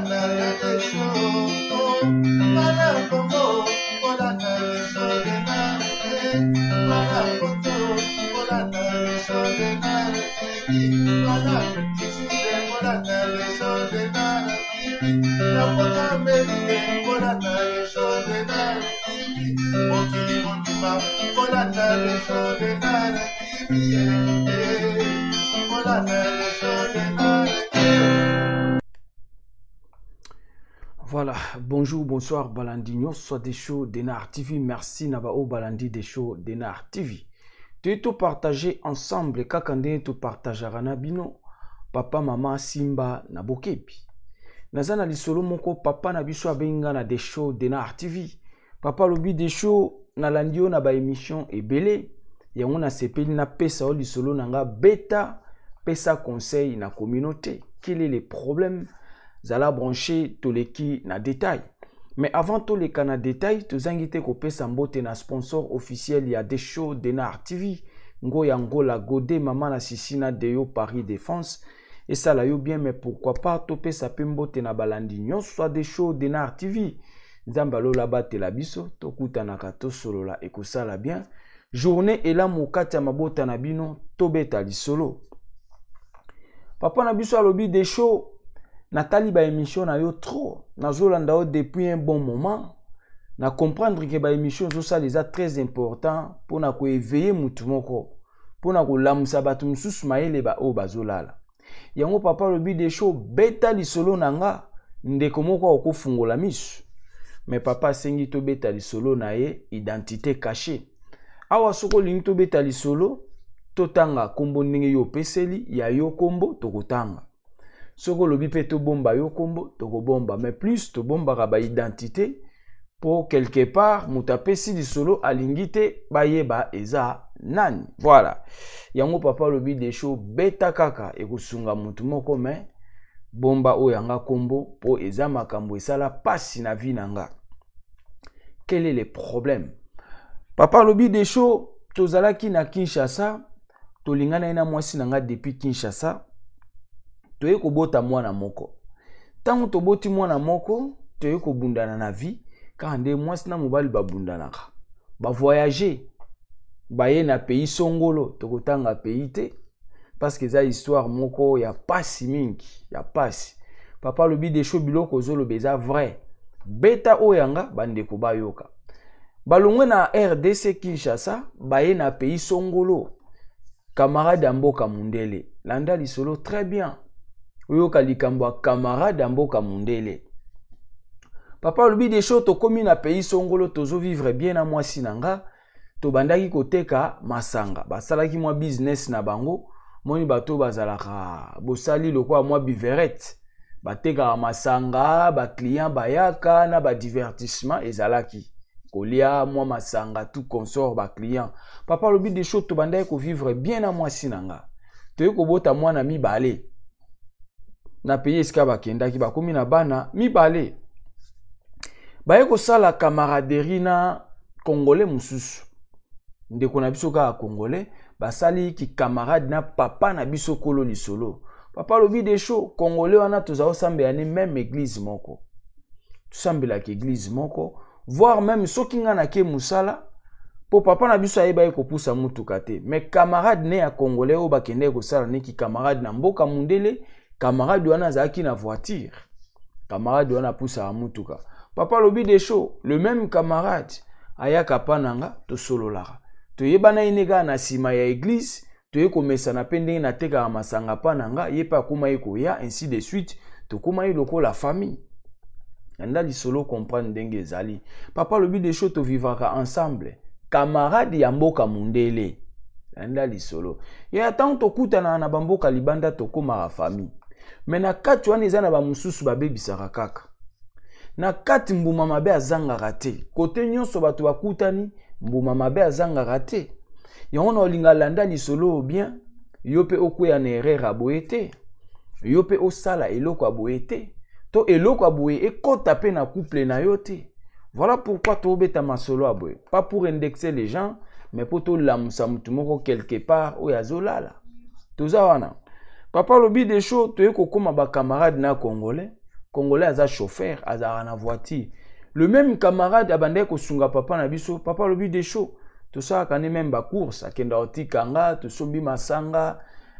Bolanda ya Desho, bana Congo, bolanda Desho Denard, bana Poto, bolanda Desho Denard TV, bana Afrique bolanda Desho Denard TV, na poto Amerique, bolanda Desho Denard TV, mokili mobimba, bolanda Desho Denard TV, bolanda Desho Denard TV. Voilà, bonjour, bonsoir, Balandi nyonso Desho Denard TV. Merci na ba o Balandi Desho Denard TV. Tu to partager ensemble kaka ndenge to partagera na bino papa mama Simba na bokebi. Naza na lisolo moko papa na biso abenga na Desho Denard TV. Papa alobi Desho nalandi yo na ba émission ebele yango nasepeli napesa yo lisolo na nga beta pesa conseil na communauté. Quel est le problème? Zala branché toleki na détail. Mais avant toleka na détail, tozangi te kopesa mbote na sponsor officiel ya Desho Denard TV, Ngoya Ngola Godé mama na Sisi na Deyo Paris Défense. Esala yo bien, mais pourquoi pas topesa pe mbote na balandi nyonso ya Desho Denard TV. Nzambe alola batela biso, tokutanaka tosolola ekosala bien. Journée elamu kati ya mabota na bino, tobeta lisolo. Papa na biso alobi Desho, natali ba émission na yo trop, nazolanda yo depuis un bon moment. Na comprendre que ba émission ezosala eza très important mpona koéveiller mutu moko, mpona kolamusa bato mosusu mayele ba oyo bazolala. Yango papa alobi Desho, beta lisolo na nga, ndeko moko akofungola miso. Mais papa asengi tobeta lisolo na ye, identité cachée. Awa soko olingi tobeta lisolo, totanga kombo ndenge yo opeseli, ya yo kombo tokotanga. Soko olobi pe tobomba yo kombo, tokobomba. Mais plus tobombaka ba identité po quelque part moto apesi lisolo alingi te bayeba eza nani. Voilà. Yango papa alobi Desho, beta kaka ekosunga moto moko, mais bomba oyo yanga kombo po eza makambo esala pasi na vie na nga. Quel est le problème? Papa alobi Desho, tozalaki na Kinshasa, tolingana ye na mwasi na nga depuis Kinshasa, toye kobota mwana moko. Tango toboti mwana moko, toye kobundana na vie, kaka nde mwasi na mobali babundanaka. Ba voyager, baye na pays songolo, tokotanga pays te, parce que eza histoire moko ya pasi mingi, ya pasi. Papa alobi Desho, biloko ozoloba eza vrai. Beta oyo yanga bandeko bayoka. Balongwe na RDC Kinshasa, baye na pays songolo. Camarade ya mboka mundele. Landa lisolo très bien. Oyoka likambo ya camarade ya mboka mundele. Papa alobi Desho, tokomi na pays songolo, tozo vivre bien na mwasi na nga. Tobandaki koteka masanga, basalaki mwa business na bango. Moni bato bazalaka bosali lokola mwa biverette, batekaka masanga, ba client bayaka na ba divertissement ezalaki kolia mwa masanga tout consort ba client. Papa alobi Desho, tobandaki kovivre bien na mwasi na nga. Toyei kobota mwana mibale na pays esika bakendaki, bakomi na bana mibale. Baye kosala camaraderie na Congolais mosusu, ndeko na biso kaka Congolais, basali ki camarade na papa na biso kolo lisolo. Papa alobi Desho, Congolais wana toza kosambela ne même église moko, tosambelaka église moko, voire même soki nga nake mosala, po papa na biso ayebaki kopusa mutuka te, mais camarade ne ya Congolais oyo bakendaki kosala ne ki camarade na mboka mundele, camarade wana azalaki na voiture, camarade wana apusaka mutuka. Papa alobi Desho, le même camarade ayaka pa na nga, tosololaka, toyebana ye ne kaka na nsima ya église, toye komesana pe ndenge natekaka masanga pa na nga, ye pe akoma ye koya, ainsi de suite, tokoma ye lokola famille. Nda lisolo comprendre ndenge ezali. Papa alobi Desho, tovivraka ensemble, camarade ya mboka mundele. Nda lisolo. Ya tango tokutana na bamboka libanda, tokomaka famille. Mais na kati wana eza na ba mosusu babebisaka kaka. Na kati mbuma mabe azangaka te. Kote nyonso bato bakutani, mbuma mabe azangaka te. Yango na olinga landa lisolo bien, yo pe okweya na erreur ya boye te. Yo pe osala eloko ya boye te. To eloko ya boye ekota pe na couple na yo te. Voilà pourquoi tobeta masolo ya boye. Pas pour indexer les gens, mais pour tolamusa mutu moko quelque part oyo azolala. Toza wana. Papa alobi Desho, toye kokoma ba camarade na Congolais. Congolais aza chauffeur, azalaka na voiture. Le même camarade abandaki kosunga papa na biso. Papa alobi Desho, tosalaka nde même bacourse, akenda kotika nga, tosombi masanga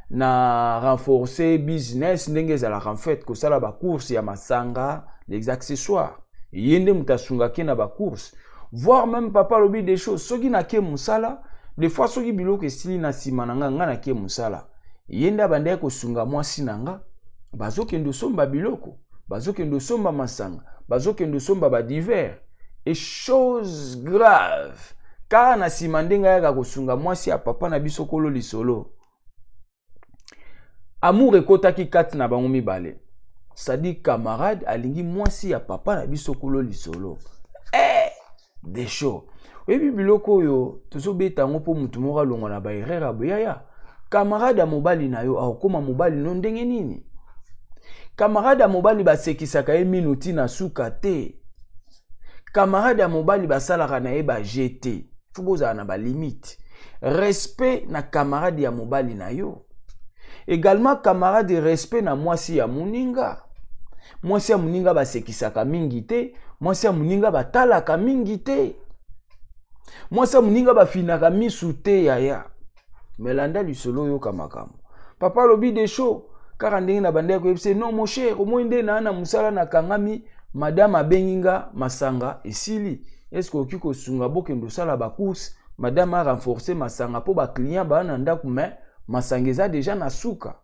na renforcer business ndenge ezalaka. En fait, kosala bacourse ya masanga, les accessoires, ye nde moto asungaki na bacourse. Voire même papa alobi des choses, soki nake mosala, des fois soki biloko esili na nsima na nga, nga nake mosala, ye nde abandaki kosunga mwasi na nga, bazokende osomba biloko, bazokende osomba masanga, bazokende osomba badivers. Et chose grave, kaka na nsima ndenge ayaka kosunga mwasi ya papa na biso kolo lisolo, amour ekotaki kati na bango mibale. C'est-à-dire camarade alingi mwasi ya papa na biso kolo lisolo. Eh, Desho, oyebi biloko oyo tozobeta yango mpo motu moko alongwa na baerreur ya boyaya. Camarade ya mobali na yo akokóma mobali no ndenge nini? Camarade ya mobali basekisaka ye mino ntina suka te. Camarade ya mobali basalaka na ye baje te. Fo bozala na balimite, respect na camarade ya mobali na yo. Également camarade, respect na mwasi ya moninga. Mwasi ya moninga basekisaka mingi te, mwasi ya moninga batalaka mingi te, mwasi ya moninga bafinaka misu te. Yaya, melanda lisolo, oyoka makambo papa alobi Desho. Kaka ndenge na bandaki koyebisa: "Non, mon cher, omoi nde naa na mosala, nakangami, madame abengi nga, masanga esili, est-ce okoki kosunga bokende osala bacourse, madame arenforce masanga mpo baclient baa na ndako, mais masanga eza déjà na suka."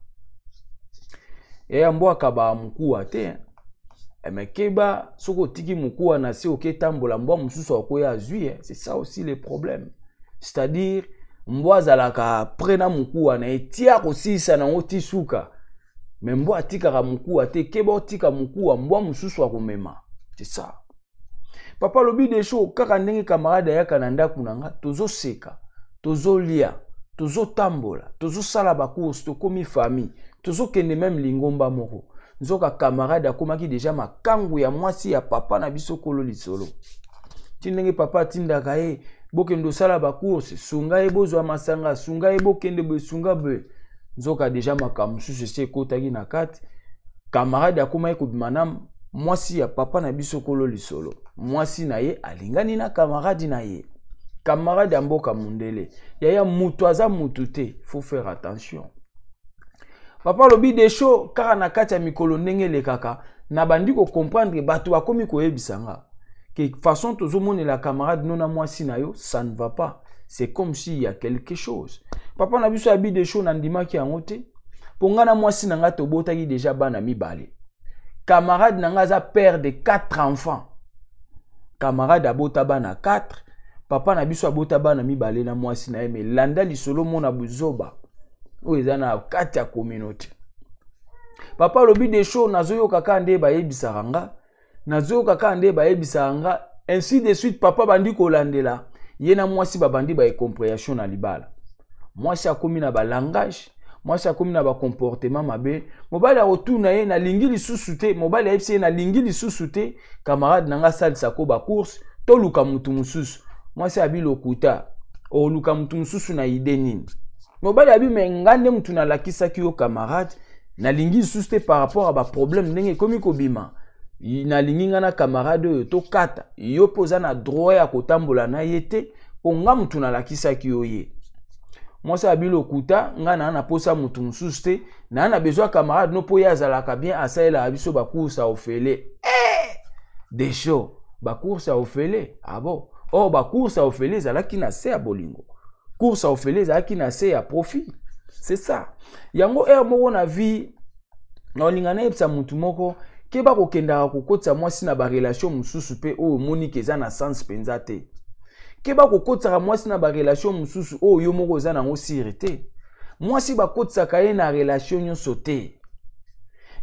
Yaya, mbwaka baa mokuwa te. Mais keba, soki otiki mokuwa na se, oketambola, mbwa mosusu akoya azwi. C'est ça aussi le problème. C'est-à-dire mbwa azalaka près na mokuwa na ye, tia kosilisa nango ti suka, mais mbwa atikaka mokuwa te. Keba, otika mokuwa, mbwa mosusu akomema. C'est ça. Papa alobi Desho, kaka ndenge camarade ayaka na ndako na nga, tozoseka, tozolia, tozotambola, tozosala bacourse, tokomi famille, tozokende même lingomba moko. Nzoka camarade akomaki déjà makangu ya mwasi ya papa na biso kolo lisolo. Ti ndenge papa atindaka ye, bokende osala bacourse, sunga ye, bozwa masanga, sunga ye, bokende boye, sunga boye, nzoka déjà makambo mosusu esi ekotaki na kati. Camarade akomaki kobima na mwasi ya papa na biso kolo lisolo. Mwasi na ye alingani na camarade na ye, camarade ya mboka mundele. Yaya, mutu aza mutu te, faut faire attention. Papa alobi Desho, kaka na kati ya mikolo ndenge elekaka, na bandi kocomprendre, bato bakomi koyebisa nga que façon tozomonela camarade no na mwasi na yo, ça ne va pas, c'est comme s'il y a quelque chose. Papa na biso abi Desho, nandimaki yango te, mpo nga na mwasi na nga tobotaki déjà bana mibale. Camarade na nga aza père de quatre enfants. Camarade abota bana 4, papa na biso abota bana mibale na mwasi na ye. Mais landa lisolo, mona buzoba oyo eza na kati ya communauté. Papa alobi Desho, nazoyoka kaka nde bayebisaka nga, nazoyoka kaka nde bayebisaka nga, ainsi de suite. Papa bandi kolandela ye na mwasi, babandi baincompréhension na libala. Mwasi akomi na balangage, mwasi akomi na bacomportement mabe. Mobali akotuna ye: "Nalingi lisusu te." Mobali ayebisi ye: "Nalingi lisusu te camarade na nga asalisako bacourse, toluka motu mosusu." Mwasi abi: "Lokuta, oluka motu mosusu na idée nini?" Mobali abi: "Mais nga nde motu nalakisaki yo camarade, nalingi lisusu te par rapport à baproblème ndenge ekomi kobima. Nalingi nga na camarade oyo tokata. Yo mpe oza na droit ya kotambola na ye te, mpo nga motu nalakisaki yo ye." Mwasi abi: "Lokuta, nga naa na posa motu mosusu te, naa na besoin camarade no mpo ye azalaka bien, asalelaka biso bacourse ya ofele." Eh! Desho, bacourse ya ofele? Abo ah or bacourse ya ofele ezalaki na se ya bolingo, course ya ofele ezalaki na se ya profit. C'est ça yango. Heure moko na vie, na olinga nayebisa motu moko: keba kokendaka kokotisa mwasi na barelation mosusu mpe oyo omoniki eza na sens mpenza te. Keba kokotisaka mwasi na barelation mosusu oyo yo moko oza nango sûr te. Mwasi bakotisaka ye na relation nyonso te.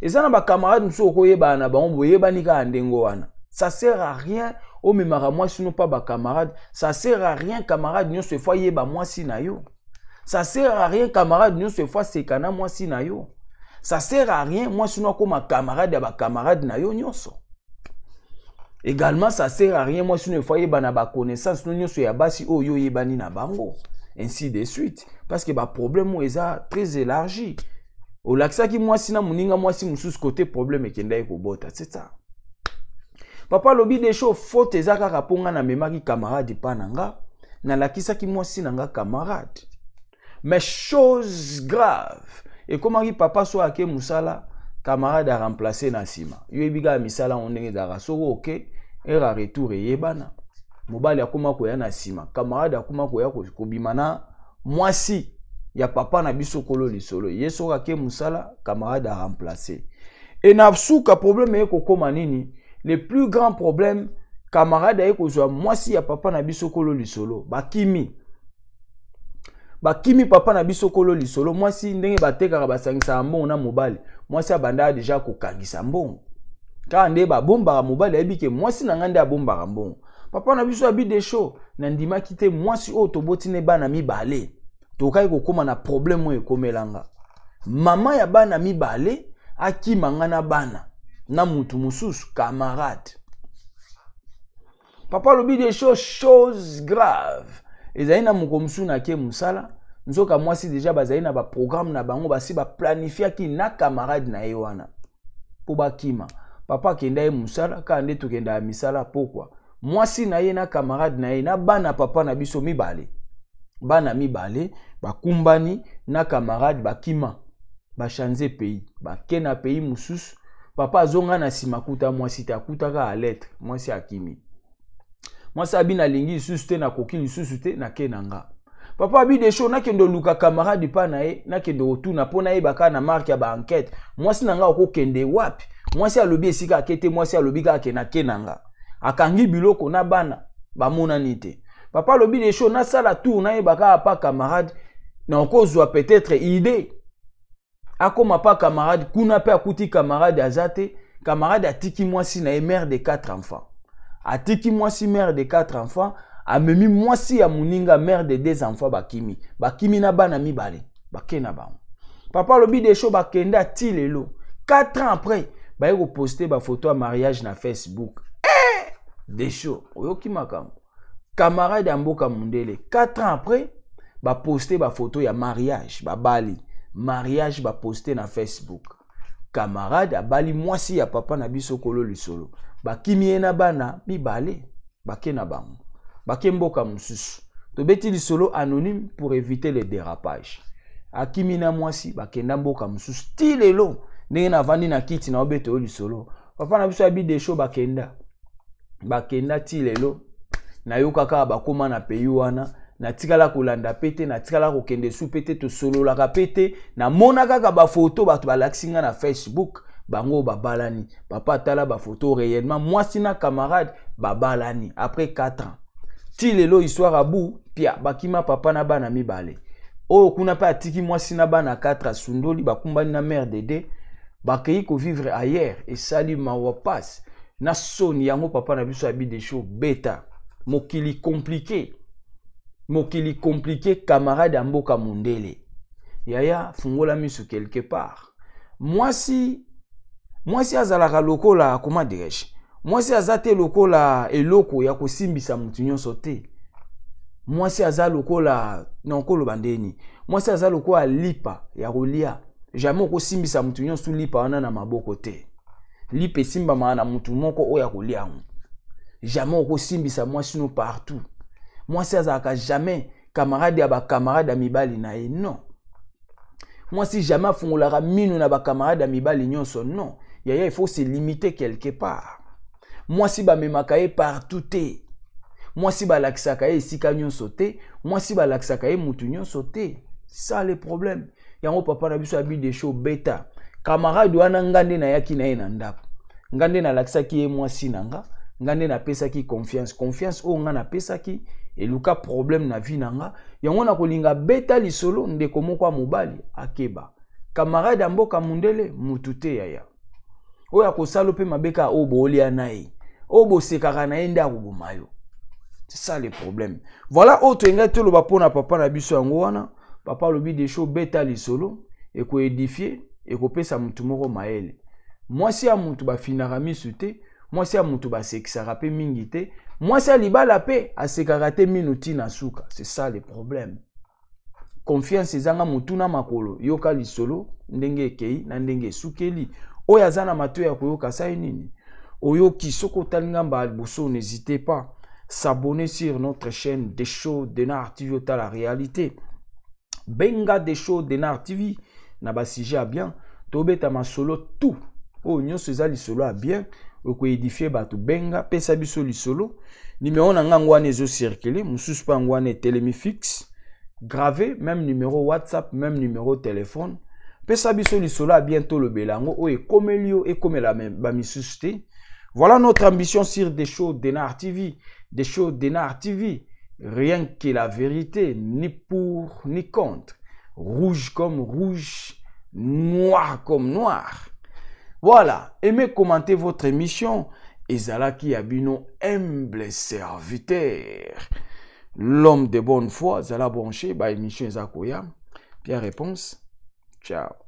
Eza na bacamarade mosusu okoyebana na bango, boyebani kaka ndenge wana. Ça sert à rien omemaka mwasi no mpa bacamarade. Ça sert à rien camarade nyonso efo ayeba mwasi na yo. Ça sert à rien camarade nyonso efo aseka na mwasi na yo. Ça sert à rien mwasi no akóma camarade ya bacamarade na yo nyonso. Également, ça sert à rien mwasi no efo ayeba na baconnaissance no nyonso ya basi oyo oyebani na bango, ainsi de suite, parce que baproblème oyo eza très élargi. Olakisaki mwasi na moninga mwasi mosusu kote, problème ekendaki kobota. C'est ça. Papa alobi Desho, faute eza kaka mpo nga namemaki camarade mpa na nga, nalakisaki mwasi na nga camarade. Mais chose grave ekomaki, papa so ake mosala, camarade aremplace na nsima. Yo yebi kaka misala yango ndenge ezalaka. Soki oke heure ya retour eyebana, mobali akóma koya na nsima, camarade akóma koya kobima na mwasi ya papa na biso kolo lisolo. Ye soki ake mosala, camarade aremplace. E na suka problème eye kokóma nini? Le plus grand problème, camarade aye kozwa mwasi ya papa na biso kolo lisolo. Bakimi, bakimi papa na biso kolo lisolo. Mwasi, ndenge batekaka, basangisaka mbongo na mobali, mwasi abandaka déjà kokangisa mbongo kaka nde babombaka. Mobali ayebi ke mwasi na ngai nde abombaka mbongo. Papa na biso abi Desho, nandimaki te. Mwasi oyo toboti ne bana mibale, tokaki kokóma na problème oyo ekomelanga. Mama ya bana mibale akima nga na bana na mutu mosusu, camarade. Papa alobi des choses, chose grave ezali na moko mosusu, nake mosala, nzoka mwasi déjà bazali na baprogramme na bango, basi baplanifiaki na camarade na ye wana mpo bakima. Papa akenda ye mosala kaka nde tokendaka misala pokwa, mwasi na ye na camarade na ye na bana papa na biso mibale, bana mibale bakumbani na camarade, bakima, bachange pays, bake na pays mosusu. Papa azonga na nsima, akuta mwasi te, akutaka a lettre. Mwasi akimi. Mwasi abi nalingi lisusu te, nakoki lisusu te, nake na nga. Papa abi Desho, nakende oluka camarade mpa na ye, nakende kotuna mpo nayeba kaka na marke ya baenquête, mwasi na nga okokende wapi? Mwasi alobi esika ake te. Mwasi alobi kaka ke nake na nga, akangi biloko na bana, bamonani te. Papa alobi Desho, nasala tour, nayeba kaka pa camarade, nakozwa peut-être idée. Akóma pa camarade kuna mpe akuti camarade aza te. Camarade atiki mwasi na ye, mère de quatre enfants. Atiki mwasi, mère de quatre enfants, amemi mwasi ya moninga, mère de deux enfants. Bakimi, bakimi na bana mibale, bake na bango. Papa alobi Desho, bakende ati lelo, 4 ans après, baye koposte bafoto ya mariage na Facebook. Eh! Desho, oyoki makambo? Camarade ya mboka mundele, 4 ans après, baposte bafoto ya mariage, babali mariage, baposte na Facebook. Camarade abali mwasi ya papa na biso kolo lisolo. Bakimi ye na bana mibale, bake na bango, bake mboka mosusu. Tobeti lisolo anonyme pour éviter le dérapage. Akimi na mwasi, bakenda mboka mosusu. Ti lelo ndenge navandi na kiti na obeta oyo lisolo, papa na biso abi Desho, bakenda, bakenda. Ti lelo nayoka kaka bakóma na pays wana. Natikala kolanda pe te, natikala kokende su pe te, tosololaka pe te. Namona kaka bafoto bato balakisi nga na Facebook, bango babalani. Papa atala bafoto, réellement mwasi na camarade babalani après 4 ans. Ti lelo histoire abu pia, bakima papa na bana mibale. Oyo kuna mpe atiki mwasi na bana 4, asundoli, bakumbani na mère de deux, bakei kovivre ailleurs. Esali mawa, pasi na soni. Yango papa na biso abi Desho, beta mokili compliqué, mokili compliqué. Camarade ya mboka mondele, yaya, fungola miso quelque part. Mwasi, mwasi azalaka lokola, comment dirais-je, mwasi aza te lokola eloko ya kosimbisa motu nyonso te. Mwasi aza lokola, nakoloba ndeni, mwasi aza lokola lipa ya kolia. Jamais okosimbisa motu nyonso lipa wana na maboko te. Lipa esimbamaka na motu moko oyo akolia yango. Jamais okosimbisa mwasi no partout. Mwasi azalaka jamais camarade ya bacamarade ya mibali na ye, non. Mwasi jamais afungolaka mino na bacamarade ya mibali nyonso, non. Yaya, il faut se limiter quelque part. Mwasi bamemaka ye partout te. Mwasi balakisaka ye esika nyonso te. Mwasi balakisaka ye mutu nyonso te. Ça le problème. Yango papa na biso abi Desho, beta camarade wana. Nga nde nayaki na ye na ndako, nga nde nalakisaki ye mwasi na nga, nga nde napesaki confiance. Confiance oyo nga napesaki eluka problème na vie na nga. Yango na kolinga beta lisolo, ndeko moko ya mobali akeba. Camarade ya mboka mundele, mutu te, yaya. Oyo akosala mpe mabe kaka oyo boolia na ye, oyo bosekaka na ye nde akoboma yo. C'est ça le problème. Voilà oyo toyengai toloba mpona papa na biso. Yango wana papa alobi Desho, beta lisolo, ekoédifie, ekopesa motu moko mayele. Mwasi ya motu bafinaka misu te. Mwasi ya motu basekisaka mpe mingi te. Mwasi ya libala mpe asekaka te minu ntina suka. C'est ça le problème. Confiance ezanga motu na makolo. Yoka lisolo ndenge ekei na ndenge esukeli. Oyo aza na matoi ya koyoka asali nini? Oyoki soki otali nga mbala liboso, n'hésitez pas s'abonner sur notre chaîne Desho Denard TV, otala réalité. Benga Desho Denard TV na ba sujet ya bien, tobeta masolo tout oyo nyonso eza lisolo ya bien okoedifie bato. Benga, pesa biso lisolo. Numero na nga yango wana ezocircule, mosusu mpe yango wana etelemi fixe grave, même numéro WhatsApp, même numéro téléphone. Pesa biso lisolo ya bien, tolobela yango. Oyo ekomeli yo, ekomela bamisusu te. Voilà notre ambition sur Desho Denard TV. Desho Denard TV, rien que la vérité, ni pour ni contre. Rouge comme rouge, noir comme noir. Voilà, aimez, commentez votre émission. Ezalaki ya bino humble serviteur, l'homme de bonne foi. Zala branché, ba émission eza koya. Pierre réponse. Ciao.